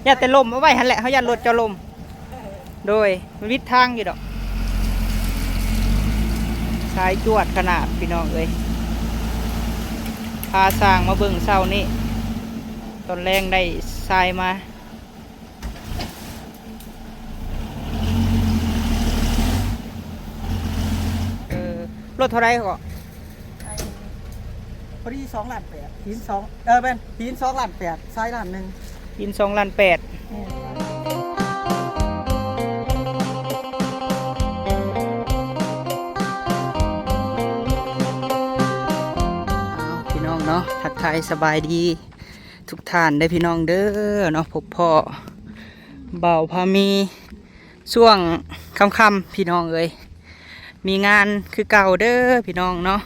ຢ້ານແຕ່ລົ້ມ ເອົາໄວ້ຫັ້ນແຫຼະ ເຮົາຢ້ານລົດເຈົ້າລົ້ມ. ໂດຍ ມັນວິດທາງຢູ່ດອກ. ສາຍຈວດຂະໜາດ ພີ່ນ້ອງເອີຍ. ພາຊ່າງມາເບິ່ງເຊົ້ານີ້ ຕອນແລງໄດ້ຊາຍມາ. ເອີ ລົດເທົ່າໃດເກາະ? ພໍດີສອງລ້ານແປດ ຫີນສອງ ເອີ ແມ່ນ ຫີນສອງລ້ານແປດ ຊາຍລ້ານໜຶ່ງ ຫີນສອງລ້ານແປດ. ແມ່ນ ອ້າວ ພີ່ນ້ອງເນາະ ທັກທາຍສະບາຍດີ ທຸກທ່ານເດີພີ່ນ້ອງເດີເນາະ. ພົບພໍ້ບ່າວພາມີຊ່ວງຄ່ຳໆ ພີ່ນ້ອງເອີຍ, ມີງານຄືເກົ່າເດີພີ່ນ້ອງເນາະ.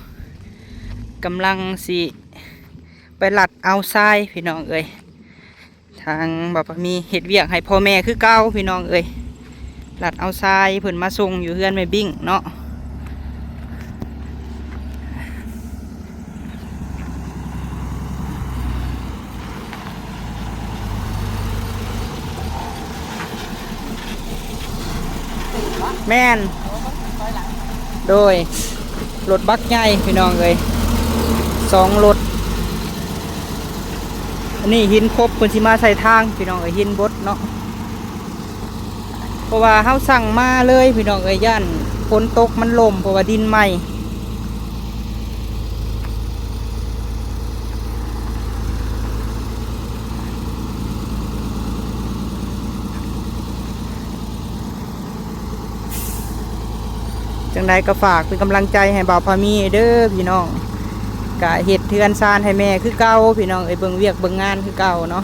ກຳລັງຊິໄປລັດອ່າວຊາຍ ພີ່ນ້ອງເອີຍ. ທາງບ່າວພາມີເຮັດວຽກໃຫ້ພໍ່ແມ່ຄືເກົ່າ ພີ່ນ້ອງເອີຍ. ລັດອ່າວຊາຍ ເພິ່ນມາສົ່ງຢູ່ເຮືອນແມ່ບິ້ງເນາະ. ແມ່ນ ໂດຍ ລົດບັກໃຫຍ່ ພີ່ນ້ອງເອີຍ ສອງລົດ. ອັນນີ້ຫີນຄົບ ເພິ່ນຊິມາໃສ່ທາງ ພີ່ນ້ອງເອີຍ ຫີນບົດເນາະ. ເພາະວ່າເຮົາສັ່ງມາເລີຍ ພີ່ນ້ອງເອີຍ ຢ້ານຝົນຕົກມັນລົ້ມ ເພາະວ່າດິນໃໝ່. ຈັ່ງໃດກໍຝາກເປັນກຳລັງໃຈໃຫ້ບ່າວພາມີເດີພີ່ນ້ອງ. ກະເຮັດເຮືອນຊານໃຫ້ແມ່ຄືເກົ່າ ພີ່ນ້ອງເອີຍ ເບິ່ງວຽກເບິ່ງງານຄືເກົ່າເນາະ.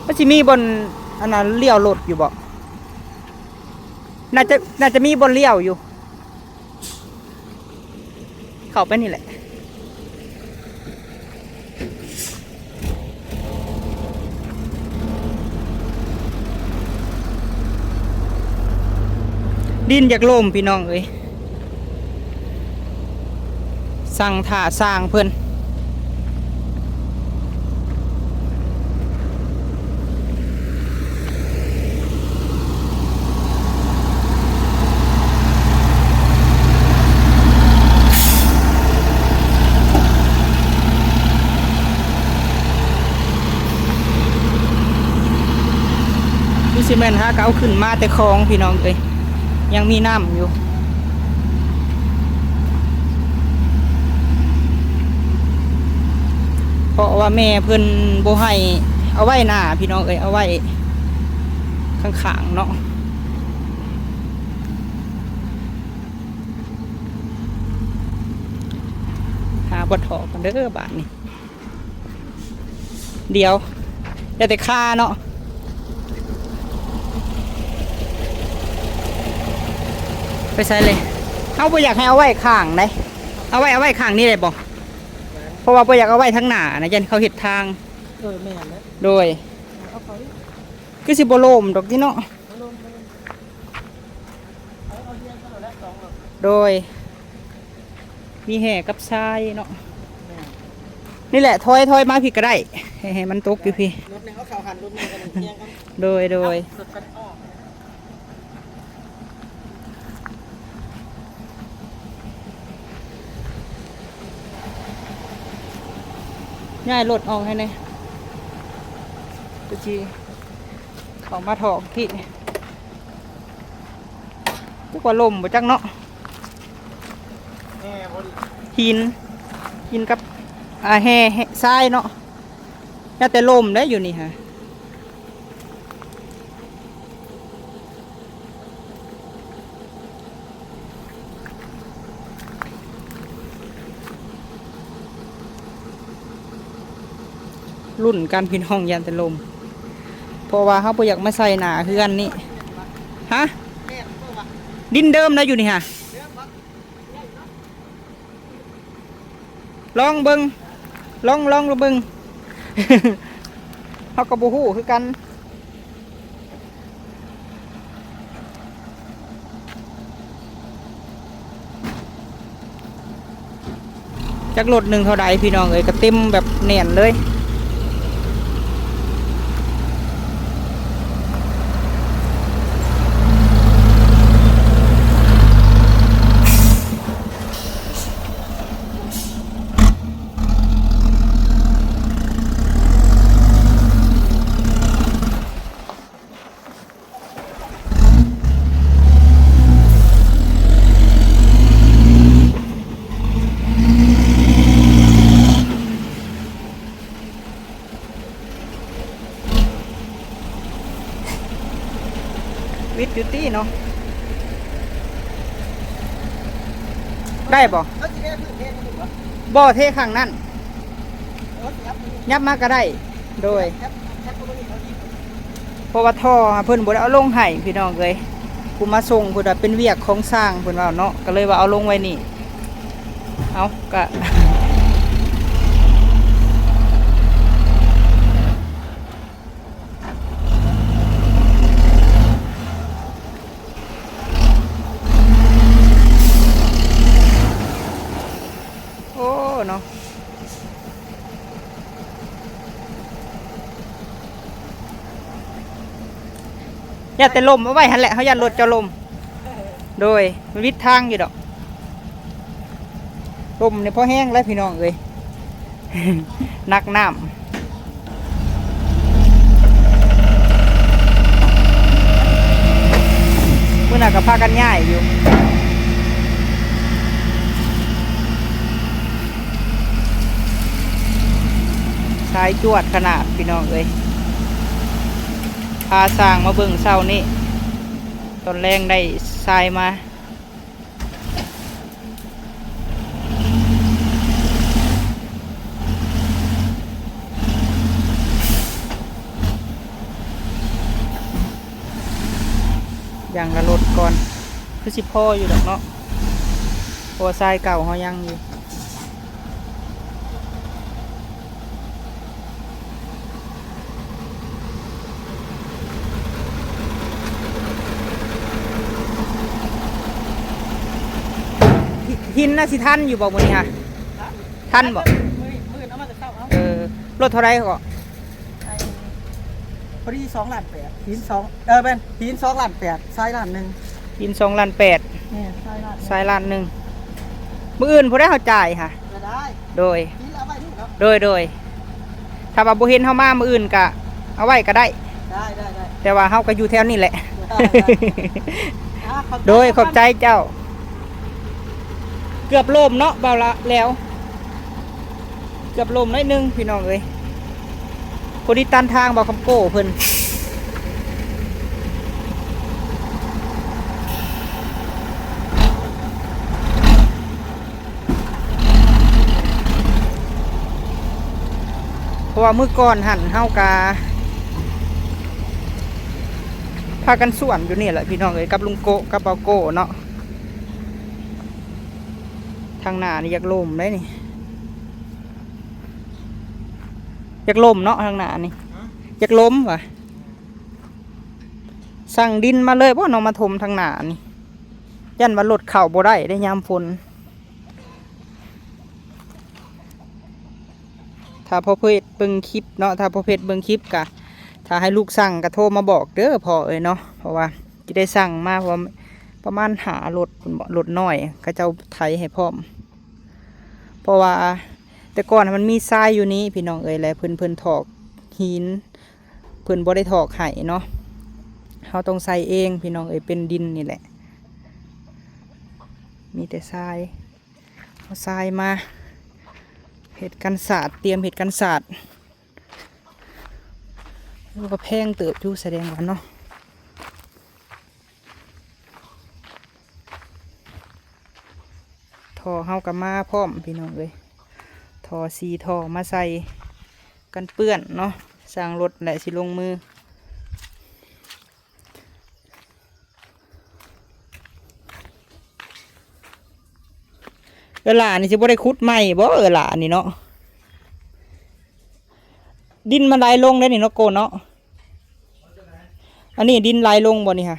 ມັນຊິມີບ່ອນອັນນັ້ນລ້ຽວລົດຢູ່ບໍ່? ໜ້າຈະ ໜ້າຈະມີບ່ອນລ້ຽວຢູ່. ເຂົ້າໄປນີ້ແຫຼະ. ດິນຢາກລົ້ມ ພີ່ນ້ອງເອີຍ. ສັ່ງຖ້າຊ່າງເພິ່ນ. ຄືຊິແມ່ນຫາກໍເອົາຂຶ້ນມາແຕ່ຂອງ ພີ່ນ້ອງເອີຍ. ຍັງມີນ້ຳຢູ່ ເພາະວ່າແມ່ເພິ່ນບໍ່ໃຫ້ເອົາໄວ້ໜ້າ ພີ່ນ້ອງເອີຍ ເອົາໄວ້ຂ້າງໆເນາະ. ຫາບ່ອນຖອກກັນເດີບາດນີ້. ດຽວ ຢ່າແຕ່ຄາເນາະ. ໄປໃສເລີຍ? ເຮົາບໍ່ຢາກໃຫ້ເອົາໄວ້ຂ້າງໃດ. ເອົາໄວ້ ເອົາໄວ້ຂ້າງນີ້ໄດ້ບໍ່? ເພາະວ່າບໍ່ຢາກເອົາໄວ້ທາງໜ້ານະ ຢ້ານເຂົາເຮັດທາງ. ເອີ ແມ່ນແຫຼະ. ໂດຍ. ເອົາເຂົ້ານີ້. ຄືຊິບໍ່ລົ້ມດອກຕິເນາະ. ບໍ່ລົ້ມ ບໍ່ລົ້ມ. ໂດຍ ມີແຮ່ກັບຊາຍເນາະ. ແມ່ນ ນີ້ແຫຼະ ຖອຍ ຖອຍມາພີ້ກໍໄດ້ ໃຫ້ ໃຫ້ມັນຕົກຢູ່ພີ້. ລົດໜຶ່ງເອົາເຂົ້າຫັ້ນ ລົດໜຶ່ງກໍເອົາເທິງກັນ. ໂດຍ ໂດຍ. ຍ້າຍລົດອອກໃຫ້ແດ່ ຕົວຈີ ເຂົ້າມາຖອກພີ້. ຈັກວ່າລົມບໍ່ຈັກເນາະ. ແຮ່ບໍ່ດີ ຫີນ ຫີນກັບ ອ່າ ແຮ່ ແຮ່ຊາຍເນາະ. ຢ່າແຕ່ລົມໄດ້ຢູ່ນີ້ຫາ. ລຸ້ນກັນພີ່ນ້ອງ ຢ້ານແຕ່ລົມ ເພາະວ່າເຮົາບໍ່ຢາກມາໃສ່ໜ້າເຮືອນນີ້. ຮະ? ດິນເດີມນະຢູ່ນີ້ຫາ. ລອງເບິ່ງ ລອງ ລອງເບິ່ງ ເຮົາກໍບໍ່ຮູ້ຄືກັນ. ຈັກລົດໜຶ່ງເທົ່າໃດພີ່ນ້ອງເອີຍ ກະເຕັມແບບແໜ້ນເລີຍ. ວິດຢູ່ຕິເນາະ ໄດ້ບໍ່? ບໍ່ ເທຂ້າງນັ້ນ ຍັບມາກະໄດ້ ໂດຍ ເພາະວ່າທໍ່ເພິ່ນບໍ່ໄດ້ເອົາລົງໃຫ້ພີ່ນ້ອງເອີຍ ຜູ້ມາສົ່ງເພິ່ນວ່າເປັນວຽກຂອງຊ່າງເພິ່ນເວົ້າເນາະ ກະເລີຍວ່າເອົາລົງໄວ້ນີ້ ເອົາກະ ໂອ້ ເນາະ ຢ້ານແຕ່ລົມ ເອົາໄວ້ຫັ້ນແຫຼະ ເຮົາຢ້ານລົດເຈົ້າລົມ ໂດຍ ມັນວິດທາງຢູ່ດອກ ລົມນີ້ພໍແຮງແລ້ວພີ່ນ້ອງເອີຍ ໜັກນ້ຳ ມື້ນັ້ນກະພາກັນຍ້າຍຢູ່ ສາຍຈວດຂະໜາດພີ່ນ້ອງເອີຍ ພາຊ່າງມາເບິ່ງເຊົ້ານີ້ ຕອນແລງໄດ້ຊາຍມາ. ຢ່າງລະລົດກ່ອນ ຄືຊິພໍຢູ່ດອກເນາະ ເພາະວ່າຊາຍເກົ່າເຮົາຍັງຢູ່. ຫີນນະ ຊິທັນຢູ່ບໍ່ມື້ນີ້ຫະ? ທັນບໍ່? ມື້ ມື້ເອົາມາແຕ່ເຊົ້າເອົາ. ເອີ ລົດເທົ່າໃດເກາະ? ພໍດີສອງລ້ານແປດ ຫີນສອງ ເອີ ແມ່ນ ຫີນສອງລ້ານແປດ ຊາຍລ້ານໜຶ່ງ ຫີນສອງລ້ານແປດ ແມ່ນ ຊາຍລ້ານ ຊາຍລ້ານໜຶ່ງ ມື້ອື່ນຜູ້ໃດເຮົາຈ່າຍຫະ? ກະໄດ້ ໂດຍ ຫີນເອົາໄວ້ນີ້ເນາະ ໂດຍ ໂດຍ ຖ້າວ່າບໍ່ເຫັນເຮົາມາມື້ອື່ນກະເອົາໄວ້ກະໄດ້ ໄດ້ ໄດ້ ໄດ້ ແຕ່ວ່າເຮົາກະຢູ່ແຖວນີ້ແຫຼະ ໄດ້ ໄດ້ ອ່າ ຂອບໃຈ ໂດຍ ຂອບໃຈເຈົ້າ ເກືອບລົ້ມເນາະ ເບົາລະແລ້ວ ເກືອບລົ້ມໜ້ອຍໜຶ່ງພີ່ນ້ອງເອີຍ ພໍດີຕັນທາງບ່າວຄຳໂກ້ເພິ່ນ ເພາະວ່າມື້ກ່ອນຫັ້ນເຮົາກະພາກັນສວນຢູ່ນີ້ແຫຼະພີ່ນ້ອງເອີຍ ກັບລຸງໂກ້ ກັບບ່າວໂກ້ເນາະ. ທາງໜ້ານີ້ຢາກລົ້ມເດ້ນີ້ ຢາກລົ້ມເນາະ ທາງໜ້ານີ້ ຢາກລົ້ມຫວາ ສັ່ງດິນມາເລີຍບໍ່ເນາະ ມາຖົມທາງໜ້ານີ້ ຢ້ານວ່າລົດເຂົ້າບໍ່ໄດ້ເດ້ຍາມຝົນ. ຖ້າພໍ່ເພັດເບິ່ງຄລິບເນາະ ຖ້າພໍ່ເພັດເບິ່ງຄລິບກະ ຖ້າໃຫ້ລູກສັ່ງກະໂທມາບອກເດີພໍ່ເອີຍເນາະ ເພາະວ່າ ຊິໄດ້ສັ່ງມາ ເພາະວ່າປະມານຫ້າລົດພຸ້ນເບາະ ລົດນ້ອຍເຂົາເຈົ້າໄຖໃຫ້ພ້ອມ ເພາະວ່າແຕ່ກ່ອນມັນມີຊາຍຢູ່ນີ້ພີ່ນ້ອງເອີຍ ແລະເພິ່ນ ເພິ່ນຖອກຫີນ ເພິ່ນບໍ່ໄດ້ຖອກໃຫ້ເນາະ ເຮົາຕ້ອງໃສ່ເອງພີ່ນ້ອງເອີຍ ເປັນດິນນີ້ແຫຼະ ມີແຕ່ຊາຍ ເອົາຊາຍມາເຮັດກັນສາດ ຕຽມເຮັດກັນສາດ ໂອ້ ກະແພງເຕີບຢູ່ ສະແດງວ່າເນາະ ທໍ່ເຮົາກະມາພ້ອມພີ່ນ້ອງເອີຍ ທໍ່ສີ່ທໍ່ມາໃສ່ກັນເປື້ອນເນາະ ຊ່າງລົດແຫຼະຊິລົງມື. ເອີຫຼ້ານີ້ຊິບໍ່ໄດ້ຂຸດໃໝ່ບໍ່ ເອີຫຼ້ານີ້ເນາະ ດິນມັນໄຫຼລົງເດ້ນີ້ເນາະໂກ້ເນາະ ອັນນີ້ດິນໄຫຼລົງບໍ່ນີ້ຫະ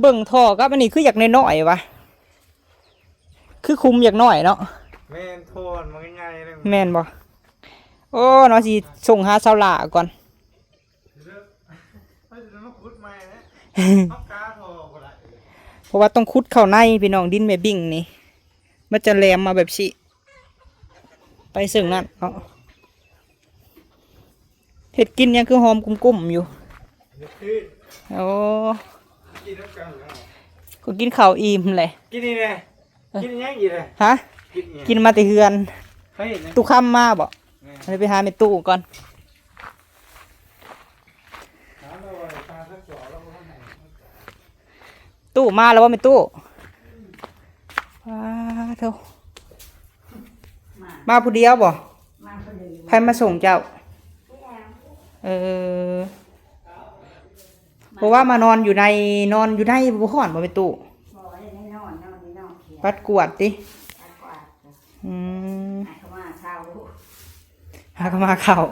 ເບິ່ງທໍ່ກັບອັນນີ້ຄືຢາກນ້ອຍໆຫວາ ຄືຂຸມຢາກນ້ອຍເນາະ ແມ່ນ ໂທນມັນກໍໃຫຍ່ໜຶ່ງ ແມ່ນບໍ່? ໂອ້ ເນາະ ຊິສົ່ງຫາຊາວຫຼ້າກ່ອນ ເຮົາຊິໄດ້ມາຂຸດໃໝ່ແຫຼະ ເຮົາກາທໍ່ບໍ່ໄດ້ ເພາະວ່າຕ້ອງຂຸດເຂົ້າໃນພີ່ນ້ອງ ດິນແມ່ບິ້ງນີ້ ມັນຈະແຫຼມມາແບບຊີ້ ໄປເຊິ່ງນັ້ນເນາະ. ເຮັດກິນຫຍັງຄືຫອມກຸ້ມໆຢູ່? ໂອ້ ກິນນຳກັນແລ້ວ ກໍກິນເຂົ້າອີ່ມແຫຼະ ກິນນີ້ແຫຼະ ກິນຫຍັງອີກແຫຼະ? ຮະ? ກິນຫຍັງ? ກິນມາແຕ່ເຮືອນ ໃຜເຮັດຫຍັງ? ຕູ້ຄຳມາບໍ່? ແມ່ນ ເຮົາໄປຫາແມ່ຕູ້ກ່ອນ. ຕູ້ມາແລ້ວບໍ່ແມ່ຕູ້? ປາໂທ້ ມາ ມາຜູ້ດຽວບໍ່? ມາຜູ້ດຽວ ໃຜມາສົ່ງເຈົ້າ? ເອີ ເພາະວ່າມານອນຢູ່ໃນ ນອນຢູ່ໃນບໍ່ຮ້ອນບໍ່ແມ່ຕູ້? ບໍ່ໄດ້ນອນ ນອນຢູ່ນອກ ປັດກວາດຕິ? ປັດກວາດ ອືມ ຫາກະມາເຂົ້າ ຫາກະມາເຂົ້າ ມ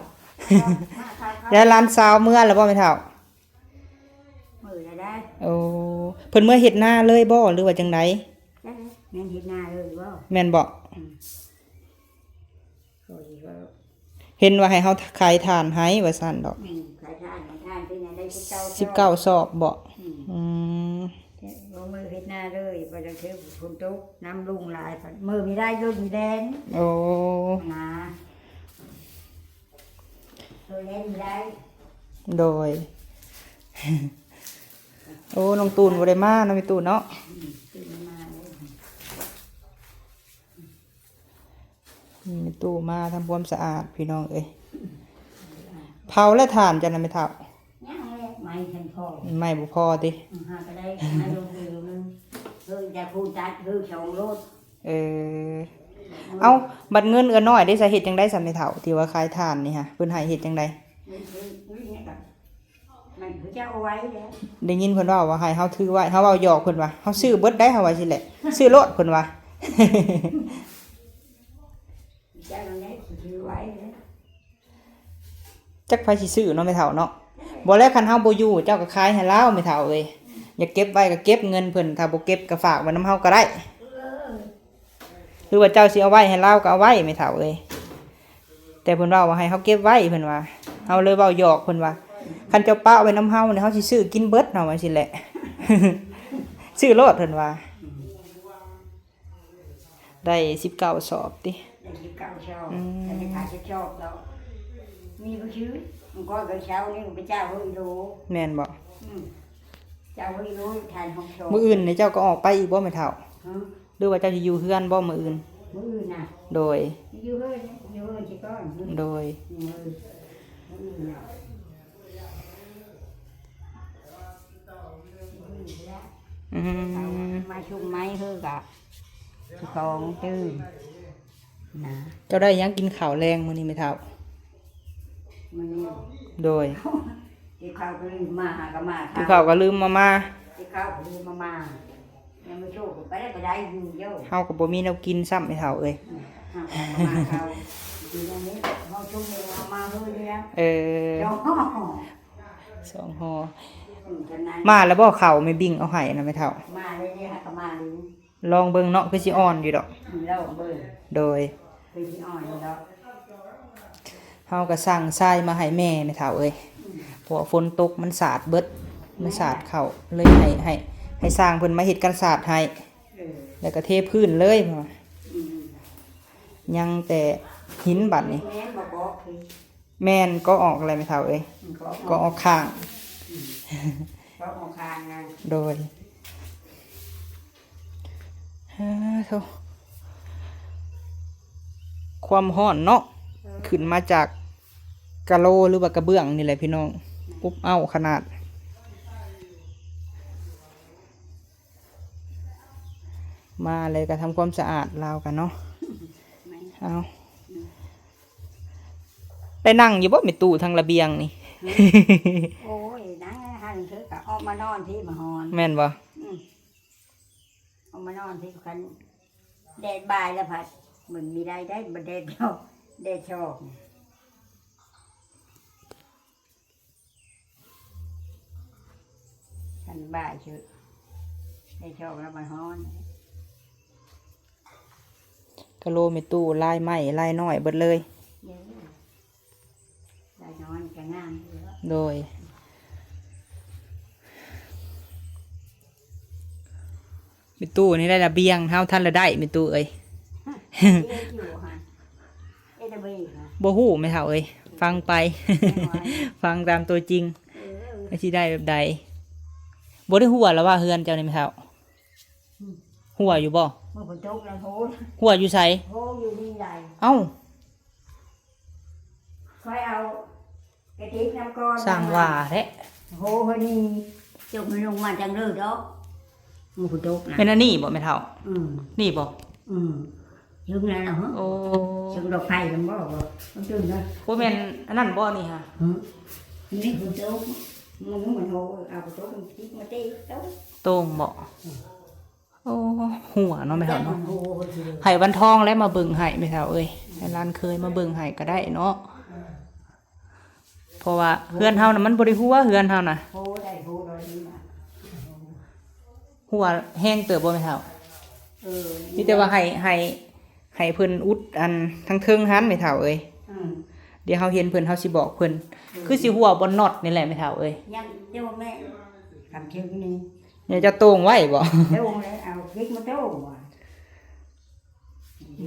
າເຂົ້າ ຍາຍຫຼານສາວເມືອແລ້ວບໍ່ແມ່ເຖົ້າ? ເມືອແລ້ວໄດ໋ ໂອ້ ເພິ່ນເມືອເຮັດນາເລີຍບໍ່ ຫຼືວ່າຈັ່ງໃດ? ແມ່ນເຮັດນາເລີຍບໍ່? ແມ່ນບໍ່? ອືມ ເຫັນວ່າໃຫ້ເຮົາຂາຍຖ່ານໃຫ້ວ່າຊັ້ນດອກ ອືມ ຂາຍຖ່ານ ຂາຍຖ່ານເປັນຫຍັງໄດ້ສິບເກົ້າ ສິບເກົ້າສອບບໍ່? ອືມ ອືມ ລົງມືເຮັດນາເລີຍ ບໍ່ໄດ້ຖືຝົນຕົກ ນ້ຳລົງຫຼາຍ ມື້ມີໄດ້ລົດມີແດງ ໂອ້ ນາ ໂດຍ ໂດຍ ໂອ້ ນ້ອງຕູນບໍ່ໄດ້ມາເນາະ ແມ່ຕູ້ເນາະ ອືມ ແມ່ຕູ້ມາທຳຄວາມສະອາດພີ່ນ້ອງເອີຍ ເຜົາແລ້ວຖ່ານເຈົ້ານະແມ່ເຖົ້າ? ຍັງແຫຼະ ໄມ້ທັນພໍ ໄມ້ບໍ່ພໍຕິ? ອືມ ຫາກໍໄດ້ໄມ້ລົງເດີໜຶ່ງ ເອີ ຢາຄູຕັດ ເອີ ສອງໂລດ ເອີ ເອົ້າ ບັດເງິນເອື້ອນ້ອຍເດ້ ສາເຮັດຈັ່ງໃດສະແມ່ເຖົ້າ ທີ່ວ່າຂາຍຖ່ານນີ້ຫະ ເພິ່ນໃຫ້ເຮັດຈັ່ງໃດ? ມັນຄືເຈົ້າເອົາໄວ້ແລ້ວ ໄດ້ຍິນເພິ່ນເວົ້າວ່າໃຫ້ເຮົາຖືໄວ້ ເຮົາເວົ້າຫຍອກເພິ່ນວ່າ ເຮົາຊື້ເບິດໄດ໋ ເຮົາວ່າຊີ້ແຫຼະ ຊື້ໂລດເພິ່ນວ່າ ເຈົ້ານັ້ນແຫຼະຊິຖືໄວ້ແລ້ວ ຈັກໃຜຊິຊື້ເນາະແມ່ເຖົ້າເນາະ ບໍ່ແລ້ວຄັນເຮົາບໍ່ຢູ່ ເຈົ້າກໍຂາຍໃຫ້ລາວແມ່ເຖົ້າເອີຍ ຢາກເກັບໄວ້ກໍເກັບເງິນເພິ່ນ ຖ້າບໍ່ເກັບກໍຝາກໄວ້ນຳເຮົາກໍໄດ້ ເອີ ຫຼືວ່າເຈົ້າຊິເອົາໄວ້ໃຫ້ລາວກໍເອົາໄວ້ແມ່ເຖົ້າເອີຍ ແຕ່ເພິ່ນເວົ້າວ່າໃຫ້ເຮົາເກັບໄວ້ເພິ່ນວ່າ ເຮົາເລີຍເວົ້າຫຍອກເພິ່ນວ່າ ຄັນເຈົ້າປະໄວ້ນຳເຮົານີ້ ເຮົາຊິຊື້ກິນເບິດ ເຮົາວ່າຊີ້ແຫຼະ ຊື້ໂລດເພິ່ນວ່າ ໄດ້ສິບເກົ້າສອບຕິ? ໄດ້ສິບເກົ້າສອບ ອືມ ແຕ່ໄດ້ຂາຍສິບສອບດອກ ມີຜູ້ຊື້ ມັນກໍໄປເຊົ້ານີ້ໄປເຈົ້າເຮົາອີໂລ ແມ່ນບໍ່? ອືມ ເຈົ້າເຮົາອີໂລ ທານຫ້ອງສອບ ມື້ອື່ນນີ້ເຈົ້າກໍອອກໄປອີກບໍ່ແມ່ເຖົ້າ? ຮະ? ຫຼືວ່າເຈົ້າຊິຢູ່ເຮືອນບໍ່ມື້ອື່ນ? ມື້ອື່ນນະ? ໂດຍ ຢູ່ເຮືອນ ຢູ່ເຮືອນຊິກ່ອນ ໂດຍ ມື້ອື່ນ ມື້ອື່ນນະ ອືມ ມາຊຸມໄມ້ເຮີກະສອງຕື່ມນະ ເຈົ້າໄດ້ຫຍັງກິນເຂົ້າແລງມື້ນີ້ແມ່ເຖົ້າ? ມື້ນີ້ ໂດຍ ກິນເຂົ້າກໍລືມມາ ຫາກໍມາ ກິນເຂົ້າກໍລືມມາມາ ກິນເຂົ້າກໍລືມມາມາ ຍັງບໍ່ໂຊກໄປໄດ້ກໍໄດ້ຢູ່ໂຍ ເຮົາກໍບໍ່ມີແນວກິນຊ້ຳແມ່ເຖົ້າເອີຍ ອືມ ຫາກໍມາເຂົ້າ ກິນອັນນີ້ ເຮົາຊຸມເອງເອົາມາເຮີນີ້ນະ ເອີ ສອງຫໍ່ ສອງຫໍ່ ອືມ ຈຳນັ້ນ ມາແລ້ວບໍ່ເຂົ້າແມ່ບິ້ງເອົາໃຫ້ນະແມ່ເຖົ້າ? ມາເລີຍ ຫາກໍມາເລີຍ ລອງເບິ່ງເນາະ ຄືຊິອ່ອນຢູ່ດອກ ອືມ ລອງເບິ່ງ ໂດຍ ຄືຊິອ່ອນຢູ່ດອກ ເຮົາກໍສັ່ງຊາຍມາໃຫ້ແມ່ແມ່ເຖົ້າເອີຍ ອືມ ເພາະວ່າຝົນຕົກມັນສາດເບິດ ມັນສາດເຂົ້າ ເລີຍໃຫ້ ໃຫ້ ໃຫ້ຊ່າງເພິ່ນມາເຮັດກັນສາດໃຫ້ ເອີ ແລ້ວກໍເທພື້ນເລີຍ ອືມ ຍັງແຕ່ຫີນບັດນີ້ ແມ່ນບໍ່ເກາະ ແມ່ນ ກໍອອກແລ້ວແມ່ເຖົ້າເອີຍ ອືມ ກໍອອກ ກໍອອກຂ້າງ ອືມ ກໍອອກຂ້າງນະ ໂດຍ ເອີ ໂທ້ ຄວາມຮ້ອນເນາະ ເອີ ຂຶ້ນມາຈາກກະໂລ ຫຼືວ່າກະເບື້ອງນີ້ແຫຼະພີ່ນ້ອງ ອືມ ອົບເອົ້າຂະໜາດ ມາແລ້ວກໍທຳຄວາມສະອາດລາວກັນເນາະ ແມ່ນ ເອົາ ອືມ ໄດ້ນັ່ງຢູ່ບໍ່ແມ່ຕູ້ທາງລະບຽງນີ້? ໂອ້ຍ ນັ່ງຫັ້ນຄືກະອອກມານອນພີ້ມາຮອນ ແມ່ນບໍ່? ອືມ ອອກມານອນພີ້ ຄັນແດດບ່າຍແລ້ວພັດ ມັນມີໄດ້ໄດ້ ບໍ່ແດດດອກ ແດດຊອກ ຄັນບ່າຍເຊີ ໄດ້ຊອກແລ້ວມັນຮ້ອນ. ກະໂຫຼແມ່ຕູ້ ລາຍໄມ້ລາຍນ້ອຍເບິດເລີຍ. ເອີ ລາຍນ້ອຍກະງາມຢູ່. ໂດຍ ແມ່ຕູ້ນີ້ໄດ້ລະບຽງ ເຮົາທັນລະໄດ້ແມ່ຕູ້ເອີຍ. ເຮັດຢູ່ຫັ້ນ ເຮັດລະບຽງນະ. ບໍ່ຮູ້ແມ່ເຖົ້າເອີຍ ຟັງໄປ ແມ່ນຫວາ ຟັງຕາມຕົວຈິງ. ເອີ ວ່າຊິໄດ້ແບບໃດ. ບໍ່ໄດ້ຮົ່ວລະວ່າເຮືອນເຈົ້ານີ້ແມ່ເຖົ້າ? ຮົ່ວຢູ່ບໍ່? ເມື່ອຝົນຕົກລະໂຫ ຮົ່ວຢູ່ໃສ? ໂຫຢູ່ນີ້ໃດ. ເອົ້າ ຂ້ອຍເອົາກະຕິກນ້ຳກ້ອນ ຊ່າງວ່າແທ້. ໂຫ ເຮີ້ຍນີ້ ຈົກມັນລົງມາຈັ່ງເລີດດອກ ມື້ຝົນຕົກນະ. ແມ່ນອັນນີ້ບໍ່ແມ່ເຖົ້າ? ອືມ ນີ້ບໍ່? ອືມ ເຖິງແລ້ວນະ. ໂອ້ ເຖິງດອກໄຜ່ນຳບໍ່? ບໍ່ ມັນຕື່ມນະ. ບໍ່ແມ່ນອັນນັ້ນບໍ່ນີ້ຫາ? ຫື ນີ້ຝົນຕົກ ມັນ ມັນໂຫ ເອົາກະຕິກມາຕິກໂຕງບໍ່? ອືມ ໂອ້ ຮົ່ວເນາະແມ່ເຖົ້າເນາະ. ໃຫ້ວັນທອງແລ້ວມາເບິ່ງໃຫ້ແມ່ເຖົ້າເອີຍ ໃຫ້ຫຼານເຂີຍມາເບິ່ງໃຫ້ກະໄດ້ເນາະ. ເອີ ເພາະວ່າເຮືອນເຮົານະ ມັນບໍ່ໄດ້ຮົ່ວ ເຮືອນເຮົານະ. ໂອ້ ໄດ້ໂຫດອຍນີ້ນະ ຮົ່ວແຮງເຕີບບໍ່ແມ່ເຖົ້າ? ເອີ ມີແຕ່ວ່າໃຫ້ ໃຫ້ ໃຫ້ເພິ່ນອຸດອັນທາງເທິງຫັ້ນແມ່ເຖົ້າເອີຍ. ອືມ ດຽວເຮົາເຫັນເພິ່ນ ເຮົາຊິບອກເພິ່ນ. ເອີ ຄືຊິຮົ່ວບ່ອນນັອດນີ້ແຫຼະແມ່ເຖົ້າເອີຍ. ຍັງຢູ່ແມ່ນ ຄຳເທິງນີ້ ນີ້ເຈົ້າໂຕ່ງໄວ້ບໍ່? ໂຕ່ງແລ້ວ ເອົາເຫຼັກມາໂຕ້ງວ່າ.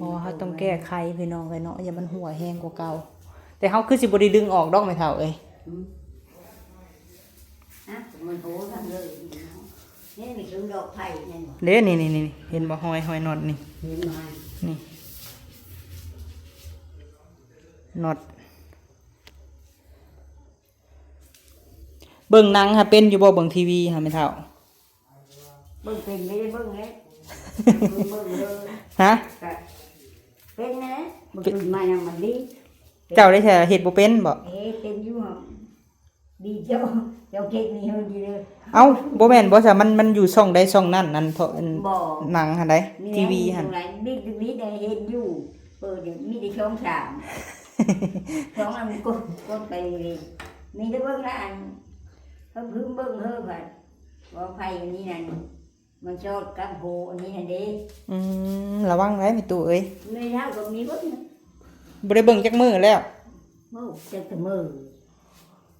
ບໍ່ ເຮົາຕ້ອງແກ້ໄຂພີ່ນ້ອງເອີຍເນາະ ຢ່າມັນຮົ່ວແຮງກວ່າເກົ່າ. ແຕ່ເຮົາຄືຊິບໍ່ໄດ້ດຶງອອກດອກແມ່ເຖົ້າເອີຍ. ອືມ ອ່ະ ມັນໂຫທັງເລີຍ. ນີ້ ນີ້ຄືດອກໄຜ່ແມ່ນບໍ່? ເດ້ ນີ້ໆໆ ເຫັນບໍ່? ຮອຍ ຮອຍນັອດນີ້ ເຫັນບໍ່? ນີ້ ນັອດ. ເບິ່ງໜັງຫາເປັນຢູ່ບໍ່? ເບິ່ງທີວີຫາແມ່ເຖົ້າ? ເບິ່ງເປັນ ໄດ້ເບິ່ງແລ້ວ ເບິ່ງເລີຍ. ຮະ? ກະເປັນແລ້ວ ບໍ່ຕື່ນມາຍັງມັນດີ. ເຈົ້າໄດ້ສະເຮັດບໍ່ເປັນບໍ່? ເຮັດເປັນຢູ່ ດີເຈົ້າ ເຈົ້າເຮັດນີ້ເຮົາດີເດີ. ເອົ້າ ບໍ່ແມ່ນບໍ່ຊະ? ມັນ ມັນຢູ່ຊ່ອງໃດຊ່ອງນັ້ນ ອັນ ເພາະອັນ ບໍ່ ໜັງຫັ້ນໃດ ມີ ທີວີຫັ້ນ ມີ ມີແຕ່ເຫັນຢູ່ ເປີດນີ້ມີແຕ່ຊ່ອງສາມ ຊ່ອງນັ້ນກົດ ກົດໄປເລີຍ ມີແຕ່ເບິ່ງລະອັນ ເພິ່ນເບິ່ງເຮີ້ ເວົ້າໄຜອັນນີ້ນັ້ນ ມັນຊອດກັບໂຫອັນນີ້ຫັ້ນເດ້. ອືມ ລະວັງໄວ້ແມ່ຕູ້ເອີຍ. ແມ່ເຖົ້າກໍມີເບິ່ງ ບໍ່ໄດ້ເບິ່ງຈັກມື້ແລ້ວ. ໂອ້ ຈັກແຕ່ມື້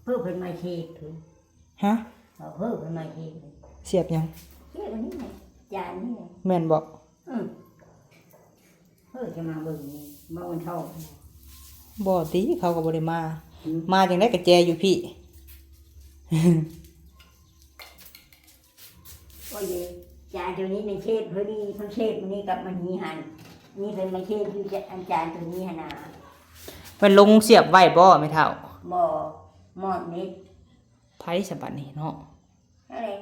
ເພິ່ນມາເຂດພຸ້ນ. ຮະ? ເພິ່ນມາເຂດ ສຽບຫຍັງ? ສຽບອັນນີ້ແຫຼະ ຈານນີ້ແຫຼະ. ແມ່ນບໍ່? ອືມ. ເອີ ຈະມາເບິ່ງນີ້ ມາໂອນທອງ. ບໍ່ຕິ ເຂົາກໍບໍ່ໄດ້ມາ. ອືມ ມາຈັ່ງໃດກະແຈຢູ່ພີ້. ໂອ້ຍ ຈານໂຕນີ້ແມ່ນເຊບເພິ່ນນີ້ ເພິ່ນເຊບມື້ນີ້ກັບມະນີຫັ້ນ ນີ້ເພິ່ນມາເຊບຢູ່ ຈານ ອັນຈານໂຕນີ້ຫັ້ນນາ. ເພິ່ນລົງສຽບໄວ້ບໍ່ແມ່ເຖົ້າ? ບໍ່ ມອດເມັດ. ໃຜສະບັດນີ້ເນາະ? ນັ້ນແຫຼະ.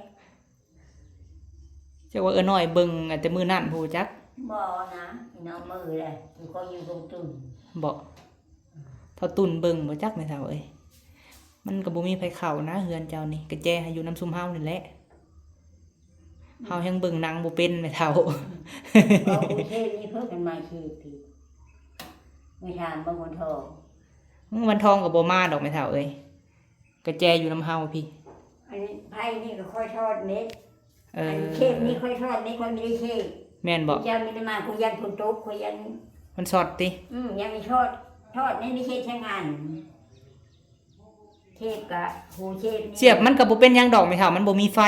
ຈັກວ່າເອື້ອຍນ້ອຍເບິ່ງແຕ່ມື້ນັ້ນພຸ້ນຈັກ. ບໍ່ນະ ພີ່ນ້ອງມື້ແຫຼະ ຂ້ອຍຢູ່ຕົງຕຶ້ງ. ບໍ່ ເຖົ້າຕຸ່ນເບິ່ງບໍ່ຈັກແມ່ເຖົ້າເອີຍ. ມັນກໍບໍ່ມີໃຜເຂົ້ານະ ເຮືອນເຈົ້ານີ້ ກະແຈໃຫ້ຢູ່ນຳຊຸມເຮົານີ້ແຫຼະ. ເຮົາແຮ່ງເບິ່ງໜັງບໍ່ເປັນແມ່ເຖົ້າ. ເວົ້າໂອເຄນີ້ເພິ່ນກັນມາເຂດພີ້ ໄປຖາມເບິ່ງວັນທອງ. ວັນທອງກໍບໍ່ມາດອກແມ່ເຖົ້າເອີຍ. ກະແຈຢູ່ນຳເຮົາພີ້. ອັນນີ້ໄຜ່ນີ້ກໍຄ່ອຍທອດເມັດ. ເອີ ອັນເຂດນີ້ຄ່ອຍທອດເມັດ ຂ້ອຍມີໄດ້ເຂດ. ແມ່ນບໍ່? ເຈົ້າມີໄດ້ມາ ຂ້ອຍຢ້ານຝົນຕົກ ຂ້ອຍຢ້ານມັນຊອດຕິ. ອືມ ຍັງມີທອດ ທອດໃນເຂດທາງອັນ ເຂດກະໂຫເຂດນີ້ ສຽບມັນກໍບໍ່ເປັນຫຍັງດອກແມ່ເຖົ້າ ມັນບໍ່ມີໄຟ.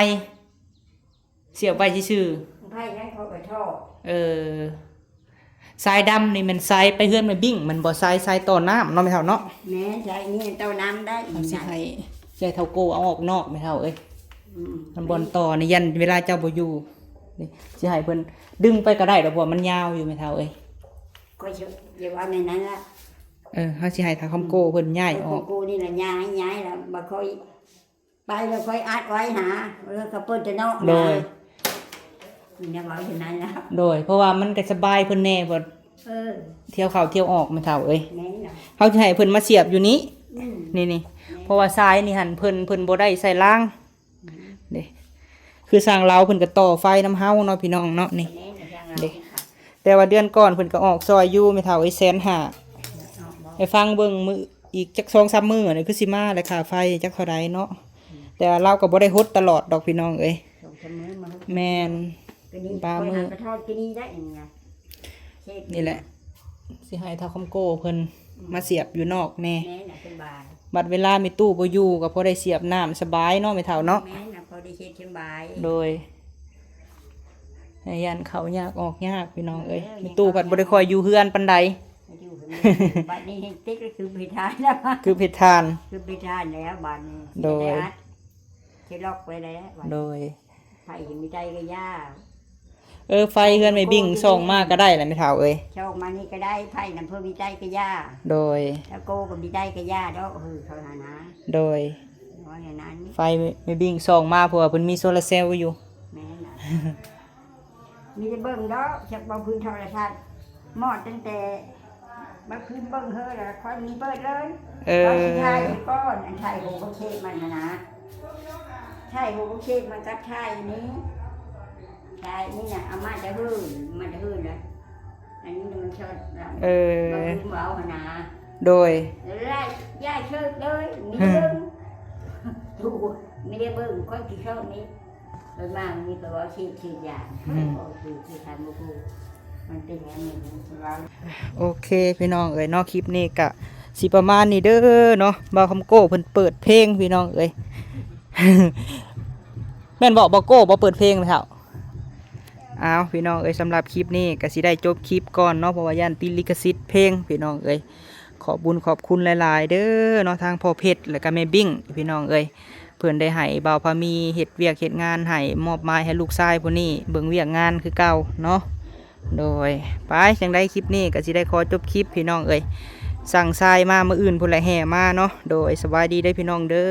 ສຽບໄວ້ຊື່ໆ. ໄຟນັ້ນເຂົາກໍທໍ່. ເອີ ສາຍດຳນີ້ແມ່ນສາຍໄປເຮືອນແມ່ບິ້ງ ແມ່ນບໍ່? ສາຍ ສາຍຕໍ່ນ້ຳເນາະແມ່ເຖົ້າເນາະ. ແມ່ນ ສາຍນີ້ຕໍ່ນ້ຳໄດ້. ເຮົາຊິໃຫ້ ຊິໃຫ້ເຖົ້າໂກ້ເອົາອອກນອກແມ່ເຖົ້າເອີຍ. ອືມ ມັນບ່ອນຕໍ່ນີ້ ຢ້ານເວລາເຈົ້າບໍ່ຢູ່ນີ້ ຊິໃຫ້ເພິ່ນດຶງໄປກໍໄດ້ດອກ ເພາະວ່າມັນຍາວຢູ່ແມ່ເຖົ້າເອີຍ. ຂ້ອຍຊິ ຢ່າວ່າແນວນັ້ນລະ. ເອີ ເຮົາຊິໃຫ້ທ້າວຄຳໂກ້ເພິ່ນຍ້າຍອອກ. ເອີ ຄຳໂກ້ນີ້ລະຍ້າຍ ຍ້າຍລະ ບໍ່ຄ່ອຍ ໄປແລ້ວຄ່ອຍອັດໄວ້ຫາ ເອີ ກໍເປີດແຕ່ນອກນະ. ໂດຍ ມີແນວເວົ້າຢູ່ນັ້ນລະ. ໂດຍ ເພາະວ່າມັນກໍສະບາຍເພິ່ນແດ່ ເພາະ ເອີ ທ່ຽວເຂົ້າທ່ຽວອອກແມ່ເຖົ້າເອີຍ. ແມ່ນລະ ເຮົາຊິໃຫ້ເພິ່ນມາສຽບຢູ່ນີ້. ອືມ ນີ້ໆ ແມ່ນ ເພາະວ່າສາຍນີ້ຫັ້ນ ເພິ່ນ ເພິ່ນບໍ່ໄດ້ໃສ່ລາງ. ອືມ ເດ້ ຄືຊ່າງລາວເພິ່ນກໍຕໍ່ໄຟນຳເຮົາເນາະ ພີ່ນ້ອງເນາະ ນີ້. ແມ່ນ ເດ້ ແຕ່ວ່າເດືອນກ່ອນເພິ່ນກໍອອກຊ່ອຍຢູ່ແມ່ເຖົ້າເອີຍ ແສນຫ້າ. ອອກບໍ່? ໃຫ້ຟັງເບິ່ງມື້ ອີກຈັກສອງສາມມື້ນີ້ຄືຊິມາແຫຼະ ຄ່າໄຟຈັກເທົ່າໃດເນາະ. ອືມ ແຕ່ວ່າລາວກໍບໍ່ໄດ້ຫົດຕະຫຼອດດອກພີ່ນ້ອງເອີຍ. ສອງສາມມື້ມາຫົດ. ແມ່ນ ປາມື້ ປາມື້ ທອດກິນນີ້ໄດ້ນີ້ນະ ເຊບ ນີ້ແຫຼະ. ຊິໃຫ້ທ້າວຄຳໂກ້ເພິ່ນມາສຽບຢູ່ນອກແດ່. ແມ່ນນະ ສະບາຍ. ບັດເວລາແມ່ຕູ້ບໍ່ຢູ່ກໍພໍໄດ້ສຽບນ້ຳສະບາຍເນາະ ແມ່ເຖົ້າເນາະ. ແມ່ນນະ ພໍໄດ້ເຮັດສະບາຍ. ໂດຍ. ຢ້ານເຂົ້າຍາກອອກຍາກ ພີ່ນ້ອງເອີຍ. ເອີ ແມ່ຕູ້ພັດບໍ່ໄດ້ຄ່ອຍຢູ່ເຮືອນປານໃດ. ຢູ່ເຮືອນ ບັດນີ້ແຮ່ງຕິດກໍຄືເຮັດທານແລ້ວ. ຄືເຮັດທານ. ຄືເຮັດທານແລ້ວບັດນີ້. ໂດຍ. ຊິໄດ້ອັດ ຊິລັອກໄວ້ແລ້ວບັດ. ໂດຍ. ໄຟຊິມີໄດ້ກໍຢ່າ. ເອີ ໄຟເຮືອນແມ່ບິ້ງສ່ອງມາກໍໄດ້ແຫຼະແມ່ເຖົ້າເອີຍ. ສ່ອງມານີ້ກໍໄດ້ ໄຟນຳເພິ່ນມີໄດ້ກໍຢ່າ. ໂດຍ. ແລ້ວໂກ້ກໍມີໄດ້ກໍຢ່າດອກ ເອີ ເຂົາຫັ້ນນະ. ໂດຍ. ວ່າຢ່າງນັ້ນ. ໄຟແມ່ບິ້ງສ່ອງມາ ເພາະວ່າເພິ່ນມີໂຊລາເຊວຢູ່. ແມ່ນລະ. ມີແຕ່ເບິ່ງດອກ ຈັກບໍ່ຄືນໂທລະທັດ ມອດຕັ້ງແຕ່ເມື່ອຄືນເບິ່ງເຮີແລ້ວ ຄ່ອຍມີເປີດເລີຍ. ເອີ ຕອນຊິຖ່າຍກ່ອນ ອັນຖ່າຍຫົວເຂດມັນຫັ້ນນະ ຖ່າຍຫົວເຂດມັນກັບຖ່າຍນີ້ ຖ່າຍນີ້ນະ ເອົາມາແຕ່ເຮີ ມາແຕ່ເຮີນລະ ອັນນີ້ມັນຊອດລະ. ເອີ ເວົ້າຫັ້ນນະ. ໂດຍ. ແລ້ວລະ ຢ່າເຊີດເລີຍ ມີເບິ່ງ ອືມ ໂອ້ ມີແຕ່ເບິ່ງ ຂ້ອຍຊິຊອບນີ້. ເອີ ມາມີແຕ່ວ່າສີດ ສີດຢາ ອືມ ໂອເຄ ຄືຄັນບໍ່ຮູ້ມັນເປັນຫຍັງນີ້ ເວົ້າ. ໂອເຄ ພີ່ນ້ອງເອີຍເນາະ ຄລິບນີ້ກະຊິປະມານນີ້ເດີເນາະ. ບ່າວຄຳໂກ້ເພິ່ນເປີດເພງ ພີ່ນ້ອງເອີຍ ແມ່ນບໍ່ ບ່າວໂກ້ບໍ່ເປີດເພງແມ່ເຖົ້າ? ອ້າວ ພີ່ນ້ອງເອີຍ ສຳລັບຄລິບນີ້ກະຊິໄດ້ຈົບຄລິບກ່ອນເນາະ ເພາະວ່າຢ້ານຕິດລິຂະສິດເພງ ພີ່ນ້ອງເອີຍ. ຂອບບຸນຂອບຄຸນຫຼາຍໆເດີເນາະ ທາງພໍ່ເພັດ ແລະກະແມ່ບິ້ງ ພີ່ນ້ອງເອີຍ ເພິ່ນໄດ້ໃຫ້ບ່າວພາມີເຮັດວຽກເຮັດງານໃຫ້ ມອບໝາຍໃຫ້ລູກຊາຍຜູ້ນີ້ເບິ່ງວຽກງານຄືເກົ່າເນາະ. ໂດຍ. ໄປ ຈັ່ງໃດຄລິບນີ້ກໍຊິໄດ້ຂໍຈົບຄລິບ ພີ່ນ້ອງເອີຍ ສັ່ງຊາຍມາມື້ອື່ນພຸ້ນແຫຼະແຫ່ມາເນາະ. ໂດຍ. ສະບາຍດີເດີພີ່ນ້ອງເດີ.